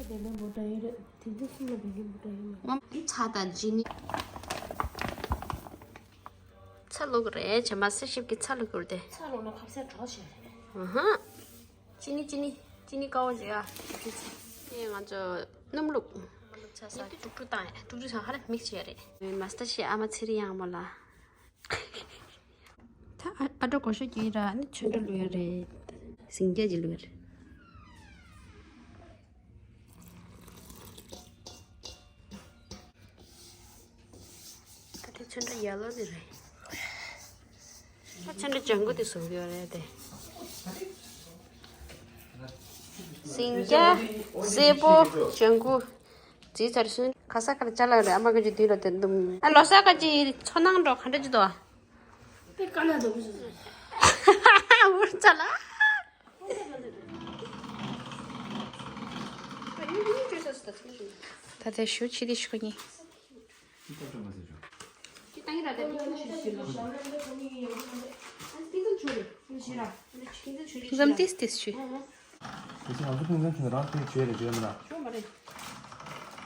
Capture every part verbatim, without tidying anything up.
དེ་ལས་འབོ་འདྲ་ཡོད་རེད། དེ་ཚོ་གསུམ་ལ་བེ་ཀིང་པའུ་ཌར་ཡོད་མ་རེད། ཚྭ་དང་ཅི་ནི། ཚྭ་བླུགས་རེད། བྱས་མ་ཚད་ཞིབ་ཀྱི་ཚྭ་བླུགས་རྒྱུ་རེད་དེ། ཚྭ་བླུགས་ན་ཁ་ཟས་དྲོ་ཞིག་རེད། ཨ་ཧ། ཅི་ནི་ཅི་ནི་ཅི་ནི་དཀར་པོ་ཞིག་ཨ། ཅི་ནི་ང་ཚོ་སྣུམ་བླུགས། སྣུམ་བླུགས་ཚྭ་ས། དེ་དཀྲུག་དཀྲུག་བཏང་ཡ། དཀྲུག་དཀྲུག་བྱས་ཧ་ལས་མིག་ཅི་ཡ་རེད། མ་སྟ་ཤི་ཨ་མ་ཚེ་རིང་ཡག་མོ་ལ། ད་ཨ་ཨ་འགྲོ་གོ་ཤོད་ཀྱི་ར་ནི་ཆོན་འགྲོ་ལུས་ཡ་རེད། ཟིང་རྒྱ་ཅི་ལུས་ཡ་རེད། ད་དེ་ཚོན་ཁྲ་ཡ་ལོ་དེ་རེད། ད་ཚོན་ཁྲ་ལྗང་གུ་དེ་བཟོ་གི་ཡོད་རེད་དེ། ཟིང་རྒྱ། སེར་པོ། ལྗང་གུ། རྫི་ཚར་སོང་། ཁ་ས་ཁར་ཅ་ལག་རེད། ཨ་མ་ཀ་ཅི་དུས་ལ་དེ་འདུམ། ཨ་ལོ་ས་ཀ་ཅི་ཚོ་ནང་འགྲོ་ག་འདྲ་ཅི་དོ། དེ་ཀ་ན་དོ་བུ་ཟེར། འུར་ཚ་ལ། ད་ལྟ་ཞུ་ཆི་དེ་ཞུ་ཉི། ཕིང་ཙམ་ཏིས་ཏིས་ཞུ། དེ་ཚོ་ང་ཚོ་ཕིང་ཙམ་ཁྱོད་རང་ཕིང་བྱོས་རེ་བྱོས་མ་ལ།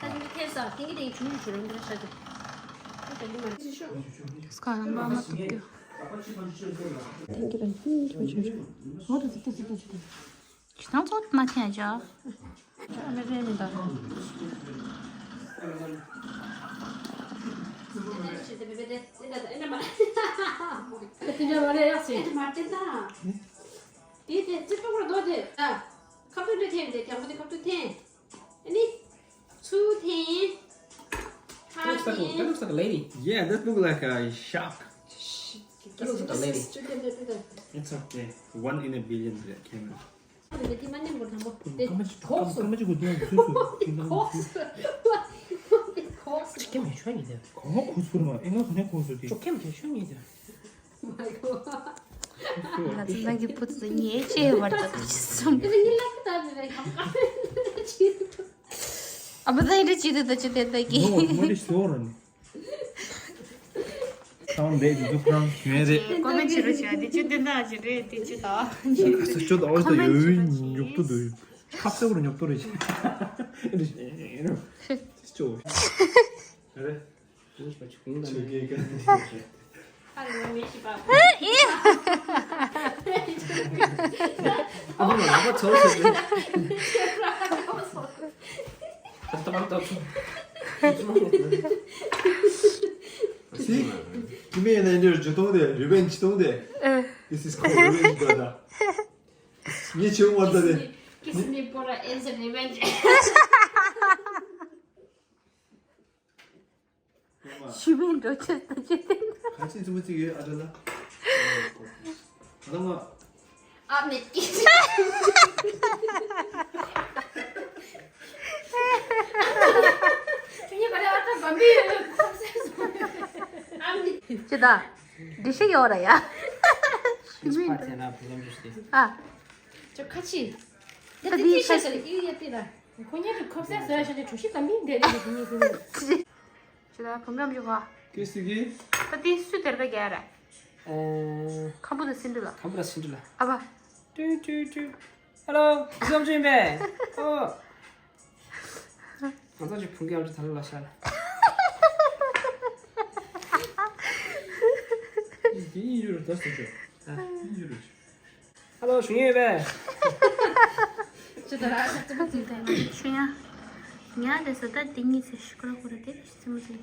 ད་དེ་ཐེ་ས་ཐེང་གི་དེ་ཆུང་ཆུང་རང་འདྲ་ཤ་དེ། སྐ་ཡང་མ་མ་ཐུབ་ཀྱི། ཐེང་གི་རང་ཧིང་གི་བྱོས། ཇི་ལྟར་ཚོགས་མ་ཐེན་ཅག་ཨ་མེ་རེ་མི་འདུག་དེ་དེ་ཙི་ཏོག་ར་རྡོ་དེ། ཨ། ཁབ་ཏུ་འདྲ་འཐེན་དེ་རྒྱང་པོ་དེ་ཁབ་ཏུ་འཐེན། ཨ་ནི། ཚུར་འཐེན། That looks like a, that looks like a lady. Yeah, that look like a shark. That looks like a lady. It's okay. One in a billion that came out. དེ་མ་ནེམ་པོ་དང་པོ། དེ་ཁོག་སོ། ཁམ་ཅི་གོ་དེ་ཁོག་སོ། ཁོག་སོ། ཁོག་སོ། ཁྱེད་མི་ཤོད་ཉིད་དེ། ཁོག་ཁོག་སོ་མ། ཨེ་ང་ཁོ་ནས་ཁོག་སོ་དེ། ཁྱེད་མི་ཤོད་ཉིད་དེ། ང་ཚོ་ནང་གི་བུ་ཚོ་ཉེས་ཆེ་བར་དུ་ག་ཅི་གསུམ། ཨ་མ་ད་ཡིན་ཅི་དུ་ད་ཅི་དེ་ད་གི། No, what is your one? Sound bad, འདུག་ཁང་ཞུ་ཡས་རེད། ཀོ་མེན་བྱེད་རོགས་བྱེད། དེ་ཅི་དེ་འདྲ་ཅི་རེད། དེ་ཅི་ད། ཨ་ས་ཅོ་ད་ཨོ་ད་ཡོད་ཉོབ་ཏོ་འདུག་ཁབ་སེ་བོར་ཉོབ་ཏོ་རེད། ཅོ། རེད། See? You mean in your Jitong de, revenge Jitong de? This is called revenge, brother. Ni chiu mo da de. Kiss me, Bora, is a revenge. ཞི་བའི་འགྲོ་ཆེད་དུ་ཅི་སྟེ། ག་ཅི་ཙི་མོ་ཙི་ཡོད་ཨ་ད་ལ། ཨ་ད་ང་། ཨ་མེ་ཀི། ཁྱེད་ག་རེ་ཨ་ད་བམ་པི་ཡོད་ཁོ་སེ་སོང་། ཨ་མེ། ཅི་ད། འདི་ཤི་ཡོད་ར་ཡ། ཞི་བའི་འགྲོ། ཨ། ཅོ་ཁ་ཆི། ད་དེ་ཤ་ཟ་ཡི་ཡ་པི་ད། ཁོ་ཉལ་དུ་ཁོ་སེ་སོ་ཡ་ཤ་ཅོ་ཁྲུ་ཤི་བམ་པི་འདེ་རེ་ཡོད་ནི་ཁོ་ཉལ། ཅི་ད་བུམ་རམ་ཅོ་ཁ། ཀི་སི་གི། ད་དེ་སུ་དེར་ག་རྒྱ་ར། ཨེ། ཁམ་བུ་དང་སིན་དུ་ལ། ཁམ་བུ་དང་སིན་དུ་ལ། ཨ་བ། ཏུ་ཏུ་ཏུ། ཧེ་ལོ། བཟོམ་ཅིན་པེ། ཨོ། ང་ཚོ་ཅི་ཕུང་གི་ཨམ་ཅི་ཐ་ལ་ལ་ཤར། དེ་ཡིན་ཡོད་རེད་ད་སུ་ཅོ། ཨ། ཡིན་ཡོད་རེད། ཧེ་ལོ། ཞུ་ཡོད་པས། ཅི་ད་ར་ཅི་ད་ཅི་ད་ཞུ་ཡ། ཉ་དེ་ས་ད་དེ་གཉིས་ཚེ་ཤི་ཀ་ར་ཀུ་ར་དེ་ཅི་ཙི་མོ་ཅི།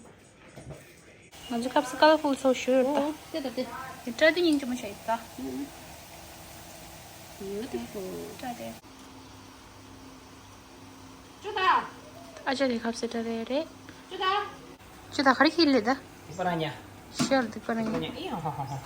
ང་ཚོ་ཁབ་སི་ཀ་ལ་ཧྥུལ་ཚོ་ཞུ་ཡོད་ད། ཨོ་དེ་ད་དེ། དེ་ཏྲ་དེ་ཉིན་ཅི་མོ་ཤ་ཡི་ད། Beautiful. ཏྲ་དེ། ཅོ་ད། ཨ་ཅག་གི་ཁབ་སི་ཏྲ་རེ་རེད། ཅོ་ད། ཅི་ད་ག་རེ་ཁྱེར་ལེ་ད། པ་ར་ཉ། ཤར་དུ་པ་ར་ཉ། པ་ར་ཉ། ཨི་ཧོ་ཧོ་ཧོ།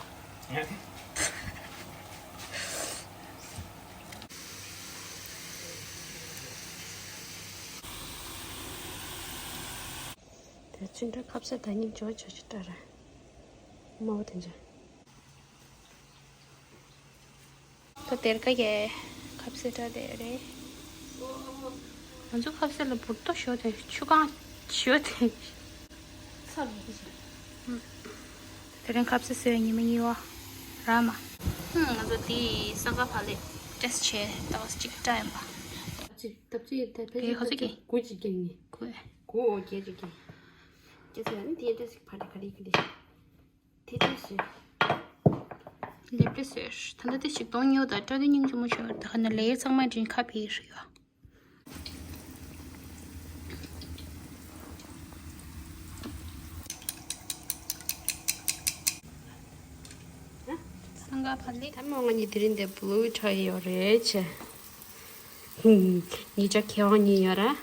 དེ་ཚུན་ཁྲ་ཁབ་ས་ད་ཉིན་ཇོ་ཇོ་ཅི་ཏྲ་ར། མ་བོ་དེ་འཇ། ད་དེར་ཀ་གེ་ཁབ་སེ་ཏྲ་དེ་རེད། ང་ཚོ་ཁབ་སེ་ལ་བུར་ཏོ་ཞོ་དེ་ཆུ་གང་ཞོ་དེ། ཚ་བ་དེ་ཆ། དེ་རིང་ཁབ་སེ་སེ་ཉི་མ་གཉིས་པ་ར་མ། ང་ཚོ་དེ་ས་ག་ཕ་ལེ་ཏེས་བྱས་ད་བ་གཅིག་ཏྲ་ཡིན་པ། ཏབ་ཅིག་ཏབ་ཅིག་ཏབ་ཅིག་དགུ་ཅིག་རྒྱག་ནི། དགུ་ཨེ། དགུ་འོ་བརྒྱད་ཅིག་རྒྱག་ནི། སྐྱེ་ཚེ་ཨ་ནི་དེ་འདྲ་ཞིག་ཕ་རི་ཁ་རི་ཁི་ལི། དེ་འདྲ་ཞིག་ལེབ་ཏེ་ཟེར། ད་ལྟ་དེ་ཞིག་གཏོང་ཉོ་ད་སྤྲོ་དེ་སྙིང་རྗེ་མོ་ཆེ་བ། ད་ཁ་ན་ལེ་ཡར་ཚང་མ་དྲིན་ཁ་ཕི་ཧྲི་ཡོ། སང་ག་ཕ་ལི། ད་མོ་ང་གཉིས་དེ་རིང་འདི་བློག་འཁྲབ་ཡོད་རེད་ཆེ། ཉིན་ཆ་ཁེ་དབང་གཉིས་ཡོད་ར།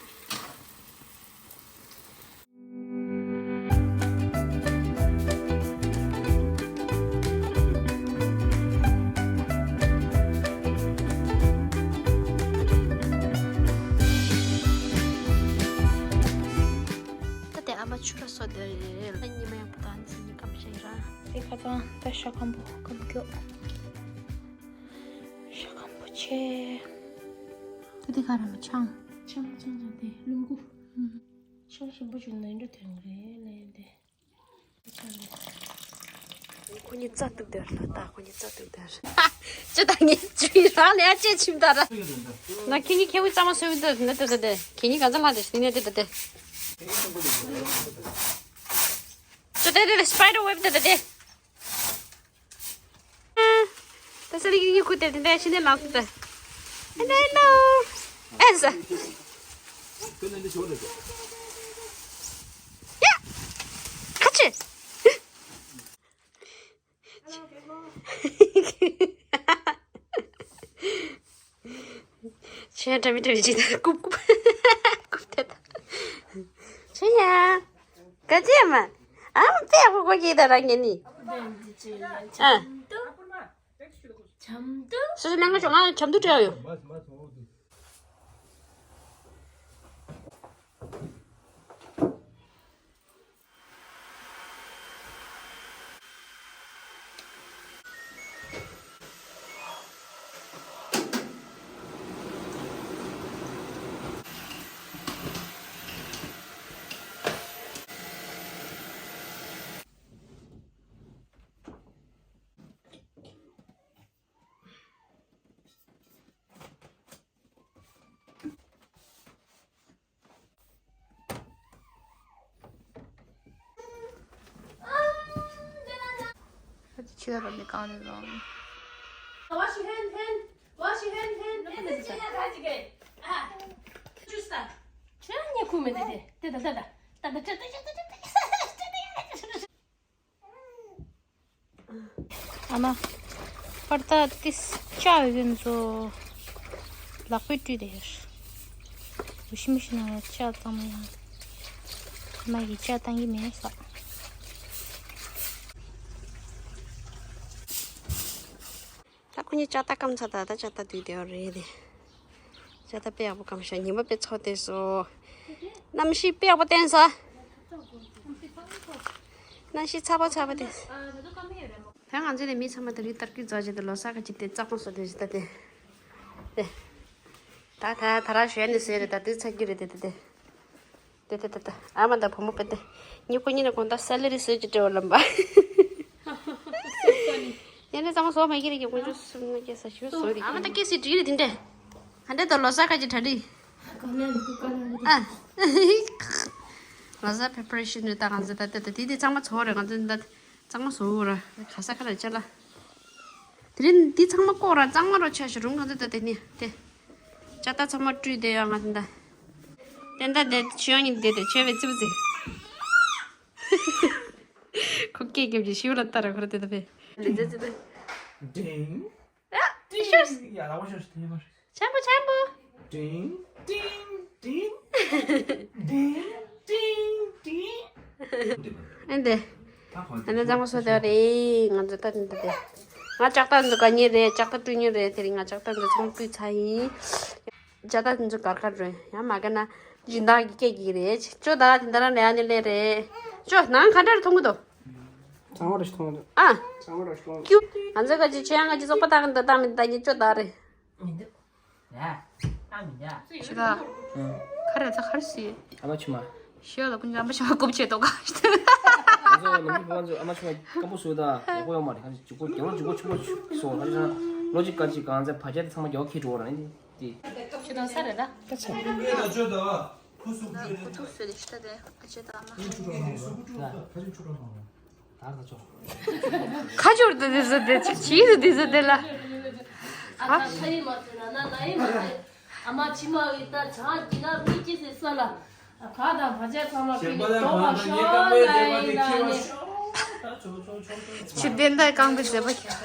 ད་དེ་ཨ་མ་ཆུ་ར་སོ་དེ་རེད། ད་ཉི་མ་ཡག་པོ་དང་ནི་སི་ཉི་སྐམ་ཤེས་ར། དེ་ཁ་ཚང་ད་ཤ་སྐམ་པོ་སྐམ་སྐྱོ། ཤ་སྐམ་པོ་ཆེ། ད་དེ་ག་ར་མི་ཆང་། ཆང་ཆང་ཆང་དེ་རླུང་སྐུ། ཆང་ཞིམ་པོ་བྱུང་ན་འདྲ་དོན་རེད་ལས་དེ། ཁོ་གཉིས་རྩ་གཏུབ་དེར་ལ་ད་ཁོ་གཉིས་རྩ་གཏུབ་དེར། ཅི་ད་ངས་ཅི་རང་ལས་ཅེ་ཆིམ་ད་ར། ན་ཁྱེད་གཉིས་ཁྱེད་བུ་ཙམ་མ་སོས་བུ་འདི་ནི་དེ་དེ་དེ་ཁྱེད་གཉིས་ག་ཚ་ལྷ་དེ་ཤི་ནི་དེ་དེ་དེ། ཅི་དེ་དེ་དེ་སི་པའི་ཌར་ཝེབ་དེ་དེ་དེ། ད་ས་ལི་གི་ཁུ་དེ་དེ་འདྲ་ཤི་ནས་ལག་ཏུ་དེ། ཨེ་ནས་ནོ། ཨེ་ས། ཡ། ཁ་ཆེ། ཆེ་འདྲ་མི་འདྲ་བའི་ཅི་ད་ཀུབ་ཀུབ་ཀུབ་དེ་ད། ཆེ་ཡ། ག་ཅི་ཡ་མ། ཨ་མ་དཔེ་ཡག་པོ་གོ་གི་ད་རང་ཉན་ནི། ཨ། སོ་སོ་ནང་ག་ཞོག་ང་ཆམ་དུ་བྲལ་ཡོད། ཕྱི་ལ་བབས་ནས་གང་ནས་ལོང་། Wash your hand, hand. Wash your hand, hand. And then ཁྱེད་ཉལ་ཁ་ཅིག་གེ། ཨ། ཅུས་ད། ཁྱེད་ཉལ་ཁུག་མེད་དེ་དེ་དེ་ད་ད་ད་ད་ད་ད་ད་ད་ད། ཨ་མ། པར་ད་ཏིས་ཅ་ཡོད་ཀྱི་མི་ཚོ། ལག་པས་བཀྲུས་ཏེ་ཡོད། འུ་ཤི་མི་ཤི་ན་ཡང་ཅ་གཙང་མ་ཡང་། ཨ་མ་གིས་ཅ་བཏང་གི་མེད་ས། ད་ཁོ་གཉིས་ལྕགས་རྟ་སྐམ་ཚར་ད་ད་ལྕགས་རྟ་དུས་དེ་བ་རེད་དེ། ལྕགས་རྟ་དཔེ་ཡག་པོ་སྐམ་ཤག་ཉི་མ་དཔེ་ཚོ་དེ་སོ། གནམ་གཤིས་དཔེ་ཡག་པོ་བསྟན་ས། གནམ་གཤིས་ཚ་པོ་ཚ་པོ་དེ། ད་ང་ཚོ་ནས་མི་ཚང་མ་དེ་རིང་ཏར་ཀི་རྫོགས་བྱས་ཏེ་ལོ་གསར་ག་ཅིག་དེ་གཙང་མ་བཟོ་དེ་ཞིག་ད་དེ། དེ། ད་ད་ད་ར་ཞོན་ནས་ཟེར་རེད་ད་དེ་ཚ་གི་རེད་དེ་དེ་དེ། དེ་དེ་དེ་དེ། ཨ་མ་དང་བུ་མོ་དཔེ་དེ། ཉི་ཁོ་གཉིས་ནས་དགོང་དག་སེ་ལ་རི་ཟོས་ཀྱི་སྤྲེའུ་ལམ་པ། ཡང་ནས་གཙང་མ་བཟོ་མ་ཁྱེར་གྱི་དགོང་ཆུ་སུམ་ན་སྐྱེ་ས་ཞུ་བཟོ་རེད། ཨ་མ་ད་སྐྱེ་སྲིད་འགྲིག་རེད་དེ་འདྲས། ཧ་འདྲེ་དང་ལོ་གསར་ཁ་ཅིག་གྲ་སྒྲིག་ཨ། ལོ་གསར་པེ་པ་རེ་ཤན་རེད་ད་ང་ཚོ་ད་ད་ད་དེ་དེ་གཙང་མ་བཟོ་རེད་ང་ཚོ་ད། གཙང་མ་བཟོ་ར། ག་ས་ཁ་ལ་ཅ་ལ། དེ་རིང་འདི་ཚང་མ་བཀོག་ར་གཙང་མ་རོ་ཆ་ཞིག་རུང་གང་ཚོད་ད་དེ་ནི་དེ། ལྕགས་རྟ་ཚང་མ་བཀྲུས་དེ་ཡང་ང་ཚོ་ད། དེ་འདྲ་དེ་ཆུ་ཡང་ཉིན་དེ་དེ་ཆེ་བའི་ཙི་བུ་ཙི། ཁོ་སྐད་རྒྱབ་ཀྱི་ཤིའུ་ལ་ལྟ་ར་ཁོ་ར་དེ་ད་བས། དེ་ཙི་ཙི་དེ། ཌིང་། ཨ། ཤོས། ཡ་ལ་བ་ཤོས་དེ་ཡ་མ་ཤོས། ཆེན་པོ་ཆེན་པོ། ཏིང་ཏིང་ཏིང་། ཏིང་ཏིང་ཏིང་། ཨེ་འདི། ཨ་ནི་གཙང་མ་བཟོ་བསྡད་རེད་ང་ཚོ་ད་འདི་འདི། ང་ལྕགས་རྟ་འདི་ག་ཉེ་རེད་ལྕགས་རྟ་བཀྲུ་ཉེ་རེད་དེ་རིང་ང་ལྕགས་རྟ་འདི་ཚང་བཀྲུས་ཚར་ཡིན། ལྕགས་རྟ་འདི་ཚོ་གར་གར་རེད་ཡང་མ་ག་ན་སྦྱིན་བདག་གི་སྐད་ཀྱི་རེད་ཅོ་ད་དེ་འདྲ་ལས་ཨ་ནི་ལས་རེད་ཅོ་ནང་ག་འདྲ་རེད་མཐོང་གི་འདུག་གཙང་མ་རེ་ཞིག་མཐོང་འདུག་ཨ། གཙང་མ་རེ་ཞིག་མཐོང་འདུག་ཀྱུ། ང་ཚོ་ག་ཅི་ཆོས་ཡང་ག་ཅི་བཙོག་པ་བཏང་གི་འདུག་བཏང་མི་འདུག་ད་ཉིད་ཅོ་ད་རེད། མི་འདུག་ཡ། བཏང་མི་འདུག་ཤི་ད། ཁ་རེ་ད་ཁར་སི། ཨ་མ་ཆུ་མ། ཤི་ཡ་ལ་ཀུན་ཅང་ཨ་མ་ཆུ་མ་ཀུབ་ཆེ་ཏོ་ག་ང་ཚོ་ལམ་ཁ་ཕ་ཚོ་ཨ་མ་ཆུ་མ་སྐམ་པོ་བཟོས་ད་ཡག་པོ་ཡོད་མ་རེད་ཁ་ཅིག་ཇུག་པོ་རྒྱལ་བ་ཇུག་པོ་ཆུ་མ་ཆུ་སོ་ཧ་ཅང་ལོ་ཅིག་ག་ཅིག་གང་ཚེ་བ་རྒྱ་དེ་ཚང་མ་རྒྱལ་བ་ཁྱེར་འགྲོ་བ་རེད། ཁྱོད་དང་ས་རེད་ད། ད་ཆ། ཁོ་ཐུག་སོད་དེ་ཤི་ད་དེ་ཨ་ཅེ་ད་མ། ཁ་ཅོར་དུ་དེ་ཟ་དེ་ཅིག་ཅིག་དུ་དེ་ཟ་དེ་ལ། ཨ་ཁ་ཁ་ཡི་མ་ཟེར་ན་ན་ན་ཡི་མ་ཟེར། ཨ་མ་ཕྱི་མ་བའི་ད་ཆང་གི་ན་མི་སྐྱེ་ཟེར་ས་ལ། ཨ་ཁ་དང་བ་ཅན་ཚང་མ་ཁྱེད་ཀྱི་དོགས་པ་ཤོར་ལ་ཡིན་ད་ནི། ཆུ་ལྡན་དང་རྐང་པའི་མཛད་པ་ཁྱེད།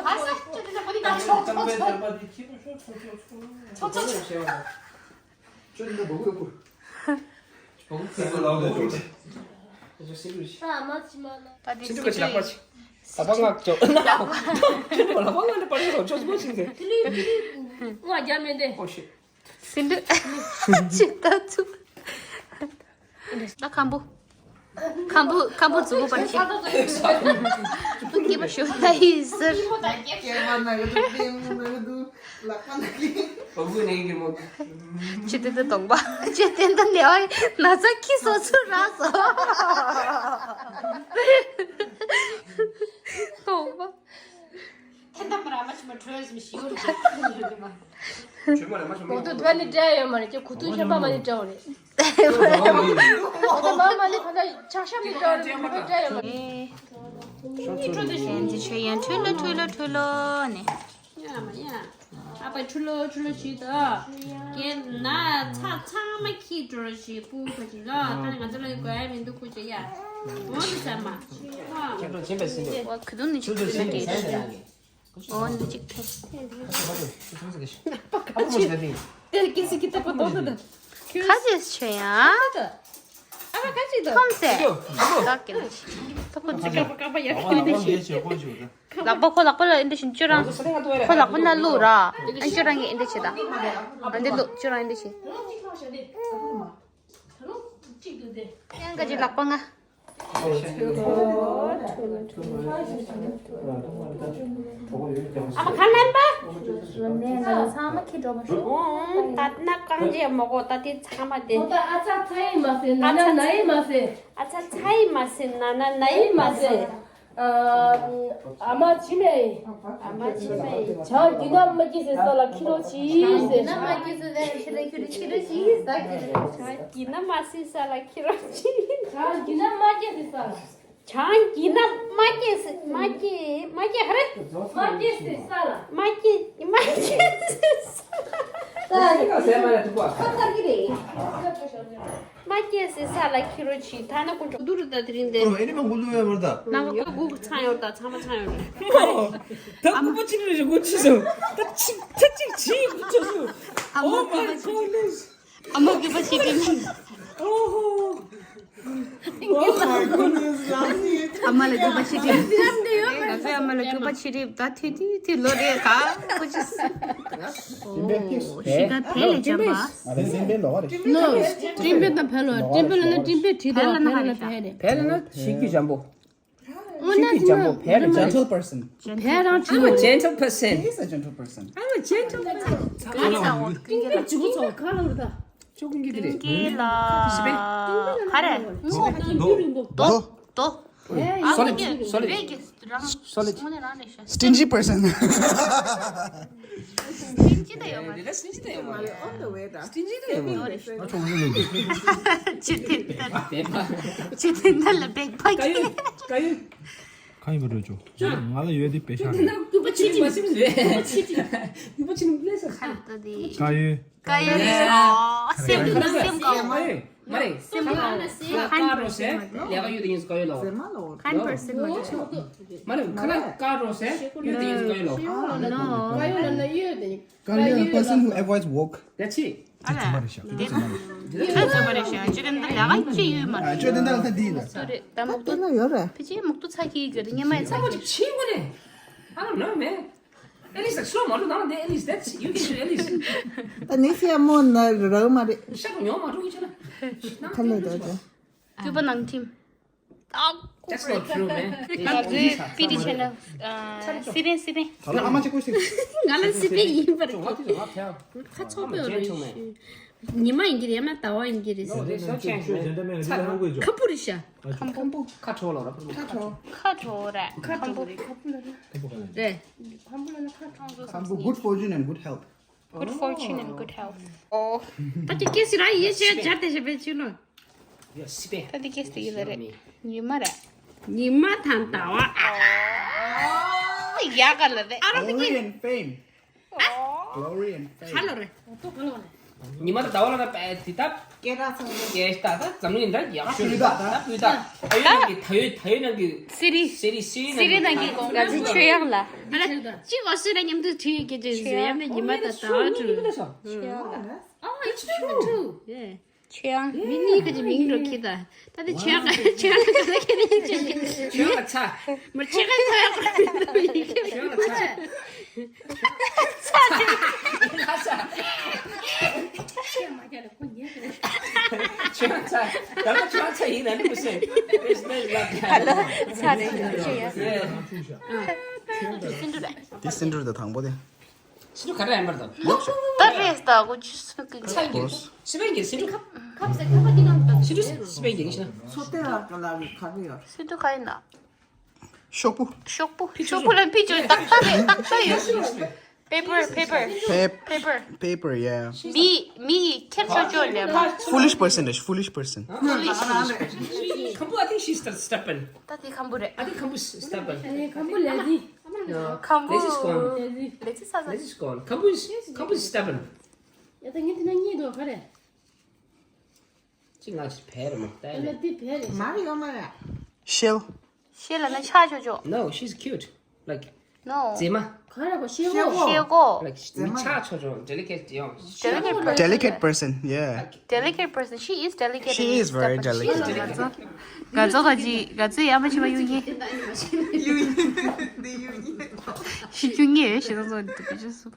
ཨ་ས་ཆུ་ལྡན་དང་པོ་དེ་ད་ཆོག་ཆོག་ཆོག་ཆོག་ཆོག་ཆོག་ཆོག་ཁྱོད་འདི་འདྲ་བོ་ཡོད་པོ། བོ་ཁྱེད་ཚོ་ལའོ་ལ་ཆོག་ཆོག་ཆོག་ད་དེ་ཆེ་ཆུང་གི་ལག་པ་ཆེ། ལག་པ་ང་ཆོག་ལག་པ་ང་འདྲ་པར་ཆོག་ཆོག་ཆོག་ཆོག་ཆོག་ང་རྒྱ་མེད་དེ། ཨོ་ཤི། སིན་དུ། ཅི་ལྟ་ཚུལ། ད་ཁམ་བུ། ཁམ་བུ་ཁམ་བུ་མཛུ་གུ་པར་ཆེ། སྐྱེས་པ་ཞོ་ལ་ཡིན་ཟེར། སྐྱེས་པ་ན་གི་འདུག་ལྟད་མོ་ན་གི་འདུག་ལག་པ་ན་གི། ཨོ་གུ་ནས་གི་མོ། ཅི་ཏན་ཏན་གདོང་པ། ཅི་ཏན་ཏན་ལེའོ་ན་ཚ་ཁྱི་སོ་ཚུ་ར་སོ། གདོང་པ། ཐན་ཏམ་ར་མ་ཆུ་མ་བྲོས་མི་ཤིའུ་རེད། ཆུ་མ་ར་མ་ཆུ་མ། གོ་ཐུ་དུ་ནི་འདྲ་ཡོད་མ་རེད་ཀྱི་གོ་ཐུ་ཤ་པ་མ་ནི་འདྲ་བ་རེད། གོ་ཐུ་མ་མ་ནི་ཁ་ན་ཆག་ཤམ་ནི་འདྲ་བ་རེད་གོ་ཐུ་འདྲ་ཡོད་མ་རེད། ཁྱོད་ཚོ་ཡན་ཆད་ཆོས་ཡན་ཁྲུ་ལོ་ཁྲུ་ལོ་ཁྲུ་ལོ་ནི། ཡ་མ་ཡ། ཨ་ཕ་ཁྲུ་ལོ་ཁྲུ་ལོ་ཞིག་ཏུ། རྒན་ན་ཚ་ཚང་མ་ཁྱི་འགྲོ་ཞིག་སྤུ་ག་ཞིག་ལ་ད་ནི་ང་ཚོ་ལ་དགོས་ཡ་མི་འདུག་ཁུ་ཅེ་ཡ། འོ་ནི་ཟ་མ། ཁྱེད་འགྲོ་ཕྱིན་པས་ཟིན་པས། ཨོ་ཁུ་དུང་ནི་ཅིག་ཁྲུ་ལོ་ཁྲུ་ལོ་ཁྲུ་ལོ་ཁྲུ་ལོ་ཨོ་ནི་ཅིག་ཕེ། ཁ་ཅེས་ཆོས་ཡང་། ཨ་ཁ་ཅིག་ཐོམ་སེ། ད་ཀེ་ལ་ཤི། ད་ཁོ་ཅིག་ཀ་པ་ཀ་པ་ཡ་ཁོ་ནི་ཤི། ལག་པ་ཁོ་ལག་པ་ལ་ཨེ་འདྲ་བཞིན་ཅོ་རང་། ཁོ་ལག་པ་ན་བླུག་ར། ཨེ་ཅོ་རང་གི་ཨེ་འདྲ་བྱེད་ད། ཨ་འདི་བླུག་ཅོ་རང་ཨེ་འདྲ་བྱེད། ཡང་ག་ཅི་ལག་པ་ང་། ཨ་མ་ཁ་ལན་པ། ཚང་མ་ཁྱི་འགྲོ་མ་ཤོག་ད་ན་རྐང་རྗེས་མོ་གོ་ད་དེ་ཚང་མ་དེ། ཨ་ཚ་ཚ་ཡི་མ་ཟེར་ན་ན་ན་ཡི་མ་ཟེར། ཨ་ཚ་ཚ་ཡི་མ་ཟེར་ན་ན་ན་ཡི་མ་ཟེར། ཨ་མ་ཕྱི་མའི། ཨ་མ་ཕྱི་མའི། བྱང་རྒྱུ་ན་མ་སྐྱེས་ཟེར་ས་ལ་ཁྱི་རོ་ཆི་ཟེར། བྱང་རྒྱུ་ན་མ་སྐྱེས་ཟེར་ས་ལ་ཁྱི་རོ་ཆི་ཟེར། བྱང་རྒྱུ་ན་མ་སྐྱེས་ཟེར་ས་ལ་ཁྱི་རོ་ཆི། བྱང་རྒྱུ་ན་མ་སྐྱེས་ཟེར་ས་ལ། བྱང་རྒྱུ་ན་མ་སྐྱེས་ཟེར་མ་སྐྱེས་མ་སྐྱེས་ཧ་རེ། མ་སྐྱེས་ཟེར་ས་ལ། མ་སྐྱེས་མ་སྐྱེས་ཟེར་ས་ལ། ད་ཁྱི་རོ་ཟེར་མ་རེད་ཐུག་པ། ཁ་ཚར་གི་རེད། མ་སྐྱེས་སི་ས་ལ་ཁྱི་རོ་ཆི་ཐ་ན་ཀུན་ཀྲོ་དུ་རུ་ད་དེ་རིང་དེ། ཨོ་ཨེ་ནི་མ་གུ་ལུ་ཡོད་མ་རེད་ད། ནང་ག་གུ་གུ་ཚང་ཡོད་ད་ཚང་མ་ཚང་ཡོད་རེད། ད་ཀུ་པ་ཅི་རེད་གུ་ཆི་སོ། ད་ཅི་ད་ཅི་ཅི་གུ་ཆི་སོ། Oh my goodness. ཨ་མ་གུ་པ་ཆི་ཏི། Oh my goodness. ཨ་མ་ལ་གུ་པ་ཆི་ཏི། ང་ཚོའི་ཨ་མ་ལ་གུ་པ་ཆི་ཏི་ད་ཐི་ཐི་ཐི་ལོ་རེ་ག་གུ་ཆི་སོ། ཨོ་ཤི་ད་ཕེ་ལེ་ཅམ་པ། ཨ་ནི་སེམས་པའི་ལོག་རེད། ནོ། ཀྲིམ་པེ་དང་ཕེ་ལོ། ཀྲིམ་པེ་ལ་ན་ཀྲིམ་པེ་བྲིས་དང་ཕེ་ལ་ན་ཕེ་རེད། ཕེ་ལ་ན་ཤི་རྒྱུ་འཇམ་པོ། ཤི་རྒྱུ་འཇམ་པོ་ཕེ་རེད། Gentle person. ཕེ་རང་ཆུ། I'm a gentle person. He is a gentle person. I'm a gentle person. ཀྲིམ་པེ་ཅུ་གུ་ཚོ་ག་ལ་རུ་ད། ཅུ་གུ་གི་རེད། ཀྲིམ་པེ་ལ་ག་རེ། རྡོ། རྡོ། Solid, solid. Solid. Stingy person. Stingy ད་ཡོད་མ་རེད། Stingy ད་ཡོད་མ་རེད། Stingy ད་ཡོད་མ་རེད། ཅི་ཐེན་ད་ཅི་ཐེན་ད་ལ་བེག་ཕ་གི། ཁ་ཡོད་རོ་ཅོ། ང་ལ་ཡོད་དེ་པེ་ཤ་རེད། ཡུ་པ་ཆི་ནི་མ་སེམས་ཟེར། ཡུ་པ་ཆི་ནི་ལས་ས། ཁ་ཡོད། ཀ་ཡོད་རེད། ཨོ། སེམས་སེམས་ཀ་མ་རེད། མ་རེད། སེམས་ཀ་ཀ་རོ་སེ་ལས་ཀ་ཡོད་དེ་ཡིན་ཀ་ཡོད་ལོ། Kind person མ་རེད། མ་རེད། ཁ་ལ་ཀ་རོ་སེ་ཡོད་དེ་ཡིན་ཀ་ཡོད་ལོ། No. ཀ་ཡོད་ལ་ན་ཡོད་དེ། Kind person who avoids work. That's it. ཨ་ལ། དེ་ཚོ་མ་རེད་ཤག་དེ་ཚོ་མ་རེད། ཅི་ལ་འདི་ལས་ཀ་ཅི་ཡོད་མ་རེད། ཅོ་དེ་འདྲ་ལ་ད་འདི་ལ། སོ་རེད། ད་མུག་ཏུ་ཡོད་རེད། ཕི་ཅི་མུག་ཏུ་ཚ་གི་གི་རེད། ཉི་མ་ཡི་ཚ་གི། ཆི་གོ་རེད། I don't know, man. At least, like, slow model, not the at least. That's you can do at least. ད་ནི་ཤི་ཡ་མོ་ན་རག་མ་རེད། ཤ་གོ་ཉོ་མ་འགྲོ་གི་ཆ་ན། ཁ་ལས་ད་ཅི། གུས་པ་ནང་ཁྲིམས། That's not true, man. ང་ཚོའི་སྤི་ཏི་ཆེ་ན་སི་རེན་སི་རེན། ད་ཨ་མ་ཅི་ཀུ་ཤི། ང་ལ་སི་པེ་ཡིན་པར། ཁ་ཚོགས་པའི་རེད། ཉི་མ་ཡིན་གྱི་རེད། ཡང་ན་ཟླ་བ་ཡིན་གྱི་རེད། ཁམ་བུ་རེད་ཤག་ཁམ་བུ། ཁ་དྲོ་ལ་ར། ཁ་དྲོ། ཁ་དྲོ་རེད། ཁམ་བུ་རེད། ཁམ་བུ་ལ་ན་ཁ་དྲོ། ཁམ་བུ་ལ་ན་ཁ་དྲོ། ཁམ་བུ། Good fortune and good health. Good fortune and good health. ཨོ། ད་ཅི་སྐད་ཟེར་ར་ཡིན་ཞེས་སྦྱར་ཏེ་བྱས་པའི་ཕྱིར་ལོ། ཡ་སི་པེ། ད་འདི་སྐད་ཟེར་གྱི་ལ་རེད། ཉི་མ་རེད། ཉི་མ་དང་ཟླ་བ། ཨོ། ཡག་ག་ལ་རེད། ཨ་རོ་མི་Glory and fame. Glory and fame. ཧ་ལོ་རེད། ཉི་མ་དང་ཟླ་བ་ལ་ན་པའི་དེ་ད་སྐད་གྲགས་ཚང་མ་སྐད་ད་ད་འཛམ་གླིང་ད་ཡག་ཤོས་རེད། ད་ད་བུ་ད་ད་ཡོད་ནང་གི་ད་ཡོད་ད་ཡོད་ནང་གི་སི་རི། སི་རི་སི་རི་ནང་གི་སི་རི་ནང་གི་གོང་ང་ཚོ་ཆོས་དབྱངས་ལ། ཨ་ལ་ཅི་ཨོ་སི་ར་མཉམ་དུ་བྲིས་ཀྱི་ཅི་ཟེར་ཡ་ནི་ཉི་མ་དང་ཟླ་བ་དྲུག་ཆོས་དབྱངས་ལ། Oh, it's true. Yeah. ཆོས་དབྱངས། མི་གཉིས་ཀ་ཅི་མིང་འགྲོ་ཁྱི་ད། ད་དེ་ཆོས་དབྱངས་ཆོས་དབྱངས་ལ་ཁྱི་ད་ཁྱི་ད་ཁྱི་ད་ཁྱི་ད། ཆོས་དབྱངས་ལ་ཚ། མར་ཆེ་ག་ཚ་ཡག་པོ་མི་འདུག་ཡིན་ཁྱི་ད། ཆོས་དབྱངས་ལ་ཚ། ཆོས་དབྱངས་ལ་ཚ། ད་ལྟ་ཆོས་དབྱངས་ལ་ཚ་ཡིན་ན་ནི་མི་སྲིད། It's not like that. ཧ་ལོ་ཚ་རེད་ཆོས་དབྱངས། Yeah. སིན་དུ་རེད། དེ་སིན་དུ་རེད་དང་པོ་དེ། སི་ཏུ་ག་རེ་ཡིན་པར་དང་། ད་རེས་ད་གོ་ཅི་སུ་གི་ཚ་གི་སི་པན་གྱི་སི་ཏུ། ཁབ་སེ་ཁབ་སེ་ཁབ་སེ་སི་ཏུ་སི་པན་གྱི་ཤ། ཚོ་ཏེ་ལ་ག་ལ་གི་ག་གི་ཡོད། སི་ཏུ་ག་ཡིན་ན། ཤོག་བུ། ཤོག་བུ་ཤོག་བུ་ལ་ཕི་ཅོ་ཏག་ཏག་རེད་ཏག་ཏག་ཡོད། Paper, paper, paper. Paper, yeah. མི་མི་ཡི་ཁྱེར་ཆོག་ཆོག་ལེ། Foolish person is foolish person. Foolish person. ཁམ་བུ། I think she's stubborn. ད་དེ་ཁམ་བུ་རེད། I think ཁམ་བུ་is stubborn. ཁམ་བུ་lazy. No. ཁམ་བུ་lazy is gone. Lazy. Lazy ས་ས། Lazy is gone. ཁམ་བུ་is ཁམ་བུ་is stubborn. ཡ་ད་ངས་དེ་ན་གཉིས་འདུག་ག་རེད། ཅི་ང་ཅི་བེ་རེད་མ་ད་ད་ལ་ལེ། དེ་བེ་རེད། མ་རེད་ཡོད་མ་རེད། Shell. ཤེལ་ལ་ན་ཆག་ཆོག་ཆོག No, she's cute. Like No. མཛེས་མ། ག་རེ་གོ་ཤེལ་ཤེལ་སྒོ། ཤེལ་སྒོ། Like མི་ཆག་ཆོག་ཆོག delicate ཡང་། Delicate person. Delicate person, yeah. Delicate person. She is delicate. She is very delicate. ང་ཚོ་ང་ཚོ་ག་ཅི་ང་ཚོ་ཡ་མ་ཆི་མ་ཡུ་ཉེ། ཡུ་ཉེ། ཡུ་ཉེ། ཤི་ཅུ་ཉེ་ཡོད་ཤི་ཚོ་ཚོ་འདུག་ཅུ་སུ།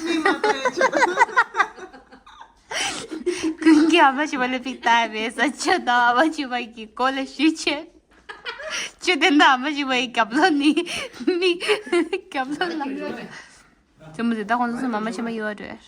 མི་མ་ཐོས་ཆོག་ཀུན་གྱིས་ཨ་མ་ཆུ་བ་ལ་ཕིག་ལྟ་བས་ས་ཆ་དང་ཨ་མ་ཆུ་བ་གི་གོ་ལ་ཞུ་ཆེ། ཆུ་དེ་འདྲ་ཨ་མ་ཆུ་བ་ཡི་རྒྱབ་ལོགས་ནི་མི་རྒྱབ་ལོགས་ལ། ཙེ་མོ་ཟེར་ད་ཁོང་ཚོ་སུ་མ་མ་ཆེ་མ་ཡོད་རེད།